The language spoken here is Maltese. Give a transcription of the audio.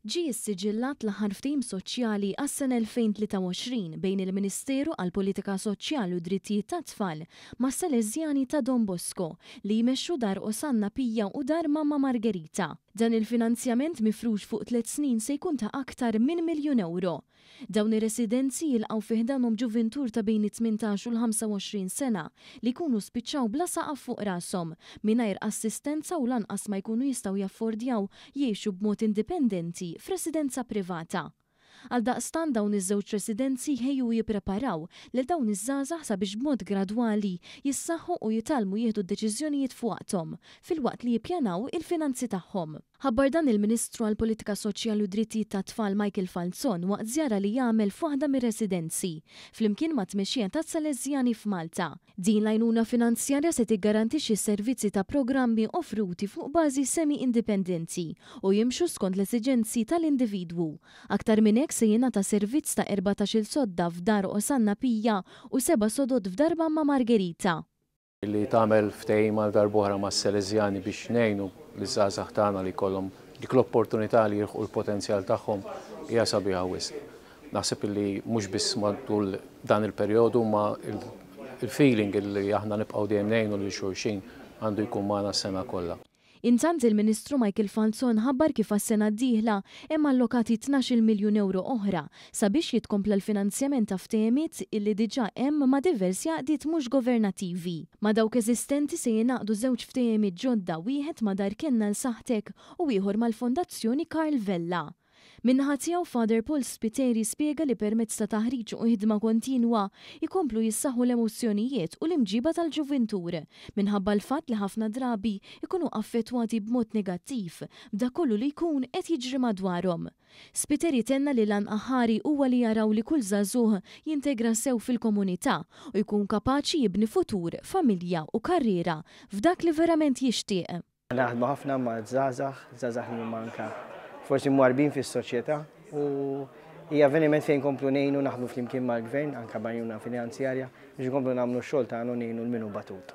Ġie issiġillat l-aħħar ftehim soċjali għas-sena 2023 bejn il-Ministeru għall-Politika Soċjali u d-Drittijiet tat-Tfal mas-Sależjani ta' Don Bosco li jmexxu Dar Osanna Pia u Dar Mamma Margherita. Dan il-finanzjament mifrux fuq tliet snin se jkun ta' aktar minn miljun ewro. Dawn ir-residenzi jilqgħu fi ħdanhom ġuvintur ta' bejn it-18 u l-25 sena li jkunu spiċċaw bla saqaf fuq rashom, mingħajr assistenza u lanqas ma jkunu jistgħu jaffordjaw jgħixu b'mod indipendenti f'residenza privata. Għaldaqstant dawn iż-żewġ residenzi jħejju u jippreparaw lil dawn iż-żgħażagħ sabiex b'mod gradwali jissaħħu u jitgħallmu jieħdu d-deċiżjonijiet f'waqthom, filwaqt li jippjanaw il-finanzi tagħhom. Ħabbar dan il-Ministru għall-Politika Soċjali u d-Drittijiet tat-Tfal Michael Falzon waqt żjara li għamel f'waħda mir-residenzi, flimkien mat-tmexxija tas-Sależjani f'Malta. Din l-għajnuna finanzjarja se tiggarantixxi s-servizzi ta' programmi offruti fuq bażi semi-indipendenti u jimxu skont l-esiġenzi tal-individwu. Aktar minn hekk se jingħata servizz ta' 14-il sodda f'Dar Osanna Pia u seba' sodod f'Dar Mamma Margherita. Li tagħmel ftehim għal darb'oħra mas-Seleżjani biex ngħinu liż-żgħażagħ tagħna li jkollhom dik l-opportunità li jilħqu l-potenzjal tagħhom hija sabiħa wisq. Naħseb li mhux biss matul dan il-perjodu imma il-feeling li aħna nibqgħu dejjem ngħinu lil xulxin għandu jkun magħna s-sena kollha. Intant il-Ministru Michael Falzon ħabbar kif għas-sena d-dieħla hemm allokati 12-il miljun ewro oħra sabiex jitkompla l-finanzjament ta' ftehimiet illi diġà hemm ma' diversi għaqdiet mhux governattivi. Ma' dawk eżistenti se jingħaqdu żewġ ftehimiet ġodda, wieħed ma' Dar Kenna għal Saħħtek u ieħor mal-Fondazzjoni Karl Vella. Min-naħa tiegħu Father Paul Spiteri spjega li permezz ta' taħriġ u ħidma kontinwa jkomplu jissaħħu l-emozzjonijiet u l-imġiba tal-ġuvintur minħabba l-fatt li ħafna drabi jkunu affettwati b'mod negattiv b'dak kollu li jkun qed jiġri madwarhom. Spiteri tenna li l-għan aħħari huwa li jaraw li kull żagħżugħ jintegra sew fil-komunità u jkun kapaċi jibni futur, familja u karriera f'dak li verament jixtieq. Naħdmu ħafna ma' żgħażagħ, żgħażagħ li huma anke forsi mwarrbin fis-soċjetà u hija avveniment fejn nkomplu ngħinu naħdmu flimkien mal-gvern anke b'għajnuna finanzjarja biex inkomplu nagħmlu x-xogħol tagħna u ngħinu 'l min hu batut.